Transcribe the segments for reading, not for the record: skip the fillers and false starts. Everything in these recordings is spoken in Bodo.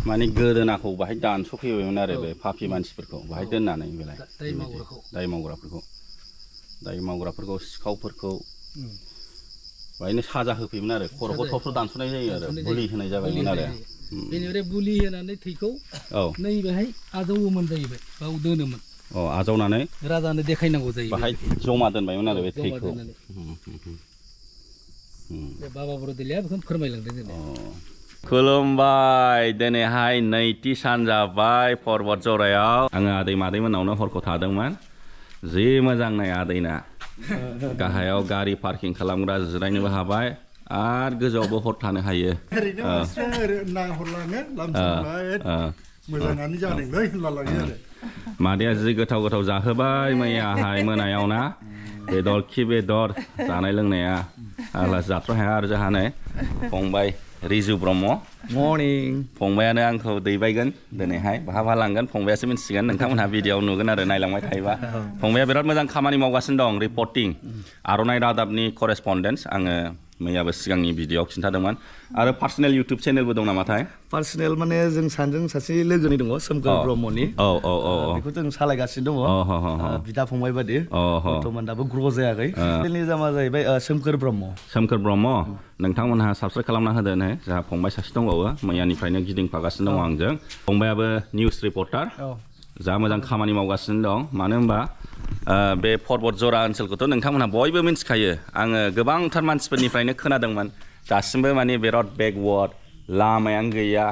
माने गोदोनाखौ बाहाय दानस'फैबायमोन आरो बे पापि मानसिफोरखौ बाहाय दोननानै बेलाय दाय मावग्राफोरखौ सिखावफोरखौ बाहायनो साजा होफैयोमोन आरो खर'खौ थबस्र' दानस'नाय जायो आरो बुलि होनाय जाबायमोन आरो बेनिफ्राय बुलि होनानै थैखौ नै बेहाय आजावोमोन जाहैबाय बाव दोनोमोन आजावनानै राजानो देखायनांगौ जायो बाहाय जमा दोनबायमोन आरो बे थैखौ बाबा बरदलैया बेखौनो फोरमायलांदों जोंनो खुलुमबाय दिनैहाय नैथि सान जाबाय पर्बत जरायाव आङो आदै मादैमोनावनो हरखौ थादोंमोन जि मोजां नाय आदैना गाहायाव गारि पार्किं खालामग्रा जिरायनोबो हाबाय आरो गोजौआवबो हर थानो हायो मादैया जि गोथाव गोथाव जाहोबाय मैयाहाय मोनायाव ना बेदर खि बेदर जानाय लोंनाया आलासि जाथ्र' हाया आरो जोंहा नै फंबाय रिजु ब्रह्म मर्निं फंबायानो आंखौ दैबायगोन दिनैहाय बहाबा लांगोन फंबायासो मिन्थिगोन नोंथांमोनहा भिडिअ'आव नुगोन आरो नायलांबाय थायोबा फंबाया बिराद मोजां खामानि मावगासिनो दं रिपर्टिं आर'नाइ रादाबनि करेसपन्डेन्स आङो मैयाबो सिगांनि भिडिअ'आव खिन्थादोंमोन आरो पार्सनेल इउटुब चेनेलबो दं नामाथाय पार्सनेल माने जों सानैजों सासे लोगोनि दङ सोमखोर ब्रह्मनि बेखौ जों सालायगासिनो दङ बिदा फंबाय बादि बर्थमान दाबो ग्र' जायाखै चेनेलनि नामा जाहैबाय सोमखोर ब्रह्म नोंथांमोनहा साबस्क्राइब खालामना होदो नै जोंहा फंबाय सासे दंबावो मैयानिफ्रायनो गिदिंफागासिनो दङ आंजों फंबायाबो निउस रिपर्टार जा मोजां खामानि मावगासिनो दं मानो होनबा बे पर्बत जरा ओनसोलखौथ' नोंथांमोनहा बयबो मिन्थिखायो आङो गोबांथार मानसिफोरनिफ्रायनो खोनादोंमोन दासिमबो माने बिराद बेकवार्ड लामायानो गैया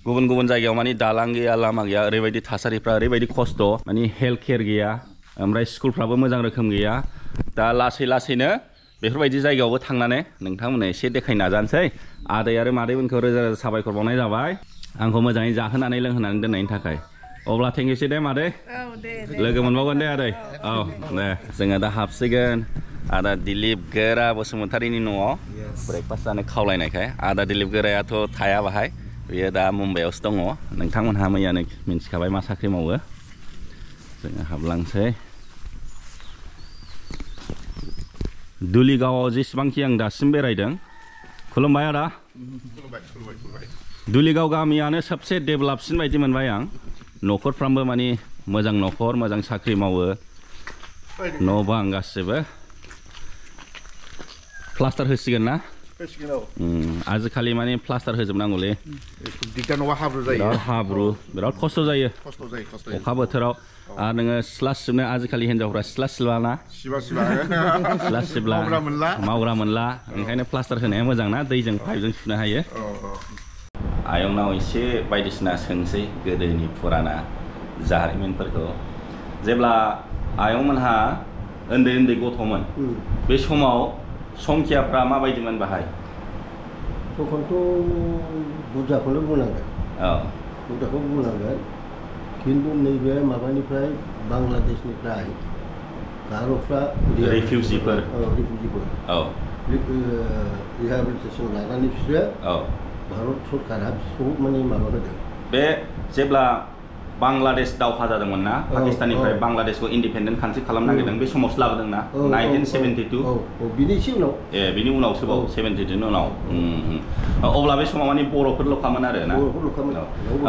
गुबुन गुबुन जायगायाव माने दालां गैया लामा गैया ओरैबायदि थासारिफ्रा ओरैबायदि खस्थ' माने हेल्थ केयार गैया ओमफ्राय स्कुलफ्राबो मोजां रोखोम गैया दा लासै लासैनो बेफोरबायदि जायगायावबो थांनानै नोंथांमोननो एसे देखायनो नाजानोसै आदै आरो मादैमोनखौ रोजा रोजा साबायखर बावनाय जाबाय आंखौ मोजाङै जाहोनानै लोंहोनानै दोननायनि थाखाय अब्ला थेंकिउसै दे मादै लोगो मोनबावगोन दे आदै दे जोङो दा हाबसिगोन आदा दिलीप गोरा बसुमतारीनि न'आव ब्रेकफास्ट जानो खावलायनायखाय आदा दिलीप गोरायाथ' थाया बाहाय बेयो दा मुम्बाइआवसो दङ नोंथांमोनहा मैयानो मिन्थिखाबाय मा साख्रि मावो जोङो हाबलांसै दुलिगावआव जेसेबांखि आं दासिम बेरायदों खुलुमबाय आदा दुलिगाव गामियानो सबसे डेभेलपसिन बायदि मोनबाय आं न'खरफ्रामबो माने मोजां न'खर मोजां साख्रि मावो न' बां गासिबो प्लास्टार होसिगोन ना आजिखालि माने प्लास्टार होजोबनांगौलै हाब्रु बिराद खस्थ' जायो अखा बोथोराव आरो नोङो सिथ्ला सिबनो आजिखालि हिन्जावफ्रा सिथ्ला सिबला सिथ्ला सिबला मावग्रा मोनला ओंखायनो प्लास्टार होनाया मोजां ना दैजों पाइपजों सुनो हायो आयंनाव एसे बायदिसिना सोंसै गोदोनि फुराना जारिमिनफोरखौ जेब्ला आयंमोनहा उन्दै उन्दै गथ'मोन बे समाव संखियाफ्रा माबायदिमोन बाहाय तखनथ' बुरजाखौनो बुंनांगोन बुरजाखौ बुंनांगोन खिन्थु नैबे माबानिफ्राय बांलादेशनिफ्राय गार'फ्रा रिफिउजिफोर रिहेबिलिटेसन लानानै बिसोरो भारत सरकारा बिसोरखौ माने माबा होदों बे जेब्ला बांलादेश दावहा जादोंमोन ना पाकिस्ताननिफ्राय बांलादेशखौ इन्डिपेन्डेन्ट कान्ट्रि खालामनो नागिरदों बे समावसो लाबोदों ना 1972 बिनि एसे उनाव बिनि उनावसोबाव 72 नि उनाव अब्ला बे समाव माने बर'फोरल'खामोन आरो ना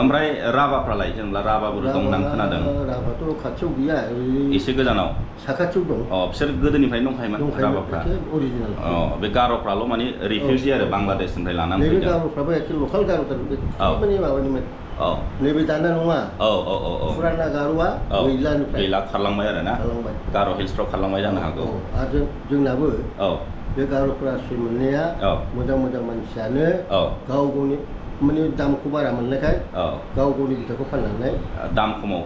ओमफ्राय राभाफ्रालाय जेनेबा राभाबो दं होननानै खोनादों राभाथ' खाथियाव गैया एसे गोजानाव साखाथियाव दं बिसोर गोदोनिफ्रायनो दंखायोमोन राभाफ्रा अरिजिनेल बे गार'फ्राल' माने रिफिउजि आरो बांलादेशनिफ्राय लानानै फैदों गार'फ्राबो एखे लकेल गार'फोर माने माबानिमोन नैबे दाना नङा फुराना गार'आ गैला खारलांबाय आरो ना गार' हिल्सफ्राव खारलांबाय जानो हागौ आरो जोंनाबो बे गार'फोरा सै मोननाया मोजां मोजां मानसियानो गाव गावनि माने दामखौ बारा मोननायखाय गाव गावनि बिथाखौ फाननानै दाम खमाव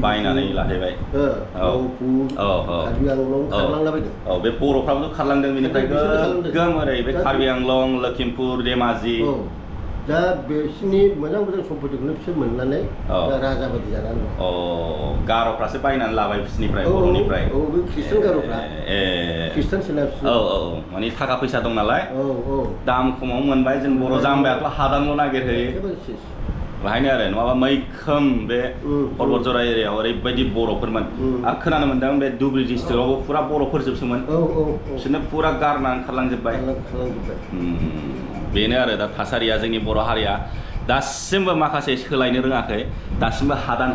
बायनानै लाहैबाय कार्बि आंलं खारलांलाबायदों बे बर'फ्राबोथ' खारलांदों बेनिफ्राय गोगोम ओरै बे कार्बि आंलं लखिमपुर धेमाजि दा बिसोरनि मोजां मोजां सम्पतिखौनो बिसोर मोननानै राजा बायदि जानानै दं गार'फ्रासो बायनानै लाबाय बिसोरनिफ्राय बर'निफ्राय बे खृष्टान गार'फ्रा खृष्टान सोना माने थाखा फैसा दं नालाय दाम खमाव मोनबाय जों बर' जाम्बायाथ' हादानल' नागिरहैयो बाहायनो आरो नङाबा मैखोम बे पर्बत जरा एरियायाव ओरैबायदि बर'फोरमोन आरो खोनानो मोनदों बे धुबुरी डिस्ट्रिक्टआवबो फुरा बर'फोरजोबसोमोन बिसोरनो फुरा गारनानै खारलांजोब्बाय बेनो आरो दा थासारिया जोंनि बर' हारिया दासिमबो माखासे सोलायनो रोङाखै दासिमबो हादान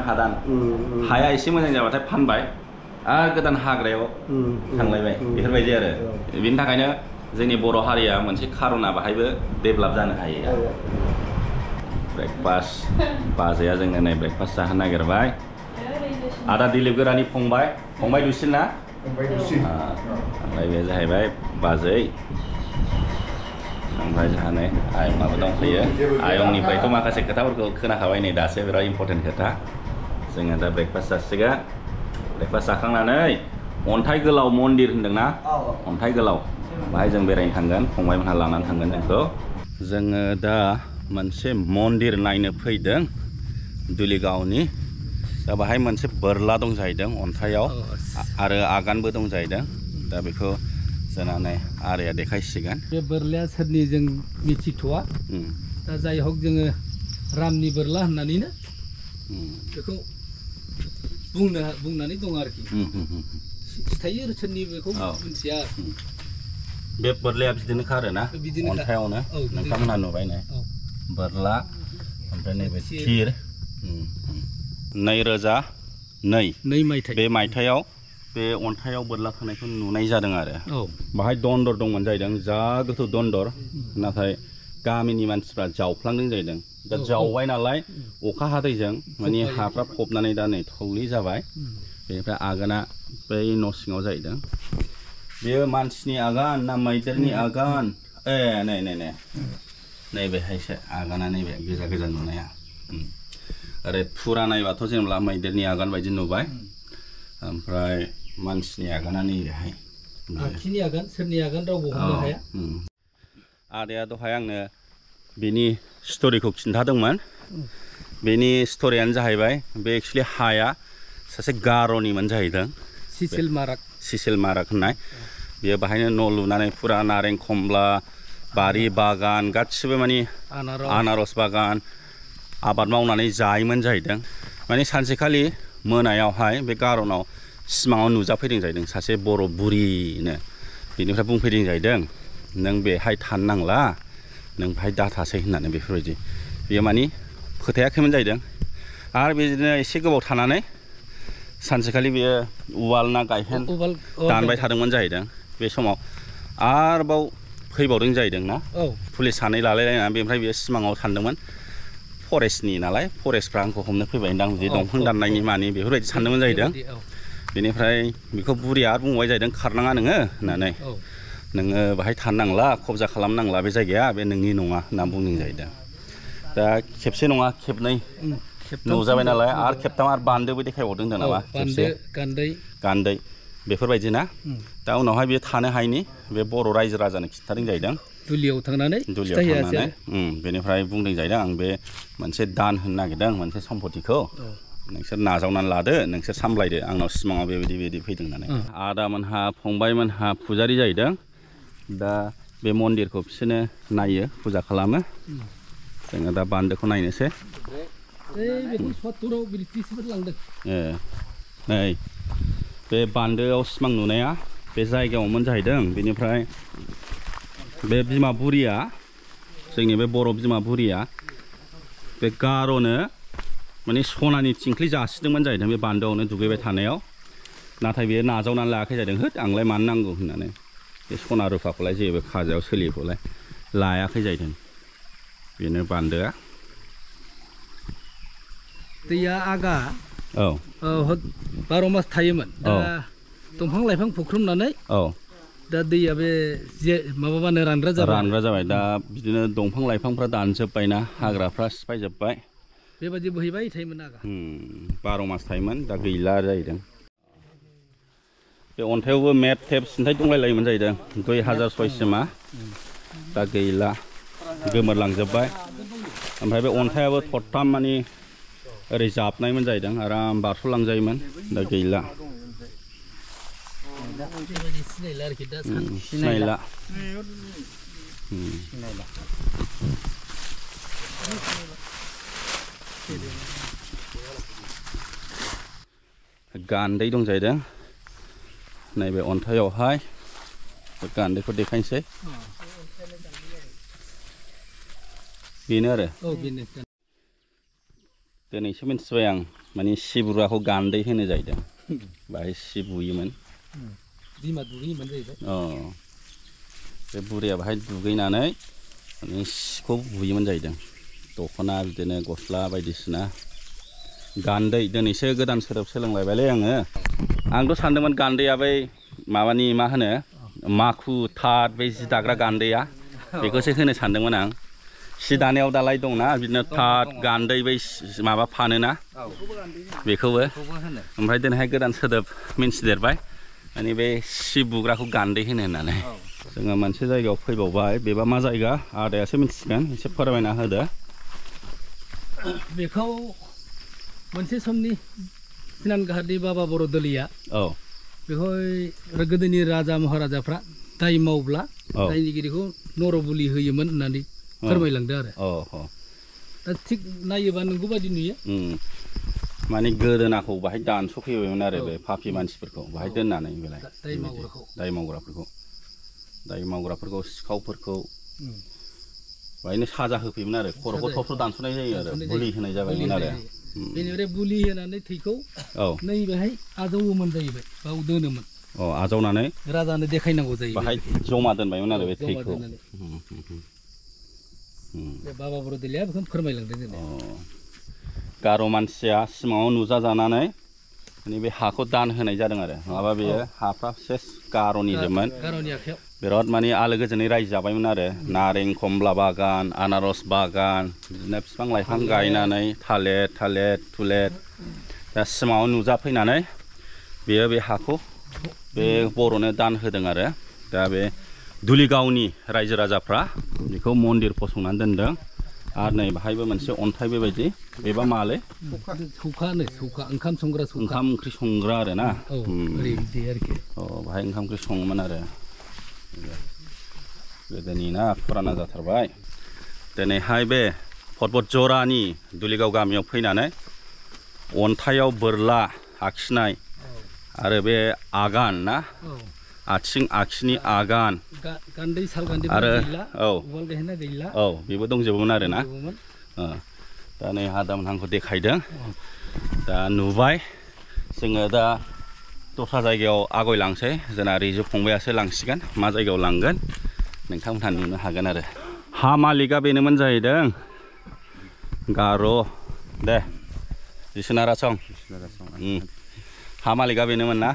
हाया एसे मोजां जाबाथाय फानबाय आरो गोदान हाग्रायाव थांलायबाय बेफोरबायदि आरो बेनि थाखायनो जोंनि बर' हारिया मोनसे खार'ना बाहायबो डेभेलप जानो हायो ब्रेकफास्ट बाजैया जोंनो नै ब्रेकफास्ट जाहोनो नागिरबाय आदा दिलीप गोरानि फंबाय दुसिन ना ओमफ्राय बे जाहैबाय बाजै ओमफ्राय जोंहा नै आयंआबो दंफैयो आयंनिफ्रायथ' माखासे खोथाफोरखौ खोनाखाबाय नै दासो बिराद इम्परटेन्ट खोथा जोङो दा ब्रेकफास्ट जासिगोन ब्रेकफास्ट जाखांनानै अन्थाइ गोलाव मन्दिर होनदोंना अन्थाइ गोलाव बाहाय जों बेरायनो थांगोन फंबायमोनहा लानानै थांगोन जोंखौ जोङो दा मोनसे मन्दिर नायनो फैदों दुलिगावनि दा बाहाय मोनसे बोरला दं जाहैदों अन्थाइयाव आरो आगानबो दं जाहैदों दा बेखौ जानानै आरैया देखायसिगोन बे बोरलाया सोरनि जों मिथिथ'वा दा जाय हक जोङो रामनि बोरला होननानैनो बेखौ बुंनानै दं आरोखि खिथायो सोरनि बेखौ मिथिया बे बोरलाया बिदिनो खारोना अन्थाइयावनो नोंथांमोनहा नुबाय नै बोरला ओमफ्राय नैबे थिर 2002 मायथाइ बे मायथाइयाव बे अन्थाइयाव बोरला खानायखौ नुनाय जादों आरो बाहाय दन्दर दंमोन जाहैदों जा गोथौ दन्दर नाथाय गामिनि मानसिफ्रा जावफ्लांदों जाहैदों दा जावबाय नालाय अखा हादैजों माने हाफ्रा फबनानै दा नै थौलि जाबाय बेनिफ्राय आगाना बै न' सिङाव जाहैदों बेयो मानसिनि आगान ना मैदेरनि आगान नैबेहायसो आगाना नैबे गोजा नुनाया ओरै फुरा नायबाथ' जेनेबा मैदेरनि आगान बायदि नुबाय ओमफ्राय मानसिनि आगाना नैबेहाय आखिनि आगान सोरनि आगान रावबो हमनो हाया आदाया दहाय आंनो बेनि स्ट'रिखौ खिन्थादोंमोन बेनि स्ट'रियानो जाहैबाय बे एक्चुअलि हाया सासे गार'निमोन जाहैदों सिसेल माराक होननाय बेयो बाहायनो न' लुनानै फुरा नारें खमला बारि बागान गासिबो माने आनारस बागान आबाद मावनानै जायोमोन जाहैदों माने सानसेखालि मोनायावहाय बे गार'नाव सिमाङाव नुजाफैदों जाहैदों सासे बर' बुरिनो बेनिफ्राय बुंफैदों जाहैदों नों बेहाय थानो नांला नों बेहाय दाथासै होननानै बेफोरबायदि बेयो माने फोथायाखैमोन जाहैदों आरो बिदिनो एसे गोबाव थानानै सानसेखालि बेयो उवाल ना गायहेन दानबाय थादोंमोन जाहैदों बे समाव आरोबाव फैबावदों जाहैदों ना पुलिस सानै लालायलायनानै बेनिफ्राय बेयो सिमाङाव सानदोंमोन फरेस्टनि नालाय फरेस्टफ्रा आंखौ हमनो फैबाय दां बिदि दंफां दाननायनि मानि बेफोरबायदि सानदोंमोन जाहैदों बेनिफ्राय बेखौ बुरिया आरो बुंबाय जाहैदों खारनाङा नोङो होननानै नोङो बाहाय थानो नांला कब्जा खालामनांला बे जायगाया बे नोंनि नङा होनना बुंदों जाहैदों दा खेबसे नङा खेबनै नुजाबाय नालाय आरो खेबथाम आरो बान्दोबो देखायबावदों होनदों नामा खेबसे गान्दै बेफोरबायदि ना दा उनावहाय बे थानो हायिनि बे बर' रायजो राजानो खिन्थादों जाहैदों दुलियाव थांनानै बेनिफ्राय बुंदों जाहैदों आं बे मोनसे दान होनो नागिरदों मोनसे सम्पतिखौ नोंसोर नाजावनानै लादो नोंसोर सामलायदो आंनाव सिमाङाव बेबायदि फैदों होननानै आदामोनहा फंबायमोनहा फुजारि जाहैदों दा बे मन्दिरखौ बिसोरनो नायो फुजा खालामो जोङो दा बान्दोखौ नायनोसै नै बे बान्दोआव सिमां नुनाया बे जायगायावमोन जाहैदों बेनिफ्राय बे बिमा बुरिया जोंनि बे बर' बिमा बुरिया बे गार'नो माने सनानि थिंख्लि जासिदोंमोन जाहैदों बे बान्दोआवनो दुगैबाय थानायाव नाथाय बेयो नाजावनानै लायाखै जाहैदों होद आंलाय मानो नांगौ होननानै बे सना रुफाखौलाय जेबो खाजायाव सोलियोखौलाय लायाखै जाहैदों बेनो बान्दोआ दैया आगा 12 मास थायोमोन दा दंफां लाइफां फुख्रुमनानै दा दैया बे माबाबानो रानग्रा जाबाय दा बिदिनो दंफां लाइफांफ्रा दानजोब्बायना हाग्राफ्रा सिफायजोब्बाय बेबायदि बोहैबाय थायोमोन आगा 12 मास थायोमोन दा गैला जाहैदों बे अन्थाइयावबो मेप टेप सिन्थाय दंलायलायोमोन जाहैदों 2006 सिमा दा गैला गोमोरलांजोब्बाय ओमफ्राय बे अन्थाइयाबो थरथाम माने ओरै जाबनायमोन जाहैदों आराम बारस'लांजायोमोन दा गैला सिनायला गान्दै दं जाहैदों नैबे अन्थाइयावहाय गान्दैखौ देखायनोसै बेनो आरो दिनैसो मिथिबाय आं माने सिबुराखौ गान्दै होनो जाहैदों बाहाय सि बुयोमोन दैमा दुगैयोमोन जाहैबाय बे बुरैया बाहाय दुगैनानै माने सिखौ बुयोमोन जाहैदों दख'ना बिदिनो गस्ला बायदिसिना गान्दै दिनैसो गोदान सोदोब सोलोंलायबायलै आंथ' सानदोंमोन गान्दैया बै माबानि मा होनो माखु थाट बै जि दाग्रा गान्दैया बेखौसो होनो सानदोंमोन आं सि दानायाव दालाय दंना बिदिनो थाट गान्दै बै माबा फानोना बेखौबो ओमफ्राय दिनैहाय गोदान सोदोब मिन्थिदेरबाय माने बे सि बुग्राखौ गान्दै होनो होननानै जोङो मोनसे जायगायाव फैबावबाय बेबा मा जायगा आदायासो मिथिसिगोन एसे फोरमायना होदो बेखौ मोनसे समनि सिनान गाहारनि बाबा बर' दलिया बेखौ गोदोनि राजा महाराजाफ्रा दाय मावब्ला दायनिगिरिखौ नरबलि होयोमोन होननानै फोरमायलांदों आरो दा थिग नायोबा नंगौ बायदि नुयो माने गोदोनाखौ बाहाय दानस'फैबायमोन आरो बे पापि मानसिफोरखौ बाहाय दोननानै बेलाय दाय मावग्राफोरखौ सिखावफोरखौ बाहायनो साजा होफैयोमोन आरो खर'खौ थबस्र' दानस'नाय जायो आरो बुलि होनाय जाबायमोन आरो बेनिफ्राय बुलि होनानै थैखौ नैबेहाय आजावोमोन जाहैबाय बाव दोनोमोन आजावनानै राजानो देखायनांगौ जायो बाहाय जमा दोनबायमोन आरो बे थैखौ बे बाबा बर' दलिया बेखौनो फोरमायलांदों जोंनो गार' मानसिया सिमाङाव नुजाजानानै माने बे हाखौ दान होनाय जादों आरो नङाबा बेयो हाफ्रा सेस गार'निजोंमोन गार'नि आखायाव बिराद माने आलो गोजोनै रायजो जाबायमोन आरो नारें खमला बागान आनारस बागान बिदिनो बिफां लाइफां गायनानै थालिर थुलेर दा सिमाङाव नुजाफैनानै बेयो बे हाखौ बे बर'नो दान होदों आरो दा बे दुलिगावनि रायजो राजाफ्रा बेखौ मन्दिर फसंनानै दोनदों आरो नै बाहायबो मोनसे अन्थाइ बेबायदि बेबा मालै सौखा ओंखाम संग्रा ओंखाम ओंख्रि संग्रा आरो ना बाहाय ओंखाम ओंख्रि सङोमोन आरो गोदोनि ना फुराना जाथारबाय दिनैहाय बे पर्बत जरानि दुलिगाव गामियाव फैनानै अन्थाइयाव बोरला आखिनाय आरो बे आगान ना आथिं आखिनि आगान आरो बेबो दंजोबोमोन आरो ना दा नै आदामोनहांखौ देखायदों दा नुबाय जोङो दा दस्रा जायगायाव आवगायलांसै जोंना रिजु फंबायासो लांसिगोन मा जायगायाव लांगोन नोंथांमोनहा नुनो हागोन आरो हा मालिकआ बेनोमोन जाहैदों गार' दे बिसनारासं हा मालिकआ बेनोमोन ना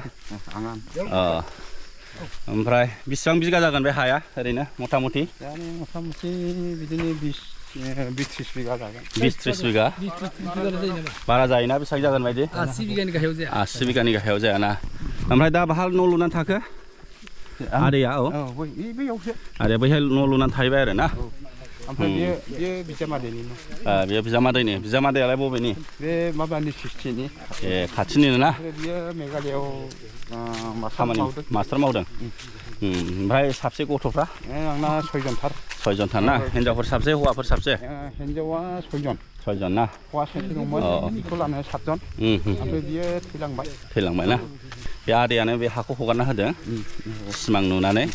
ओमफ्राय बेसेबां बिगा जागोन बे हाया ओरैनो मथा मथि बिदिनो 20-30 बिगा जागोन 20-30 बिगा बारा जायोना बेसेबां जागोन बायदि 80 बिगानि गाहायाव जाया 80 बिगानि गाहायाव जायाना ओमफ्राय दा बाहा न' लुनानै थाखो आदैया आदैया बैहाय न' लुनानै थाहैबाय आरो ना ओमफ्राय बेयो बिजामादैनि बेयो बिजामादैयालाय बबेनि बे माबानि सिस्टिनि खाथिनिनो ना बियो मेघालयआव खामानि मास्टार मावदों ओमफ्राय साबसे गथ'फ्रा आंना 6जनथार ना हिनजावफोर साबसे हौवाफोर साबसे हिनजावा 6 ना हौवा सासे दंमोन बेखौ लानानै 7 जन ओमफ्राय बियो थैलांबाय ना बे आदैयानो बे हाखौ हगारना होदों सिमां नुनानै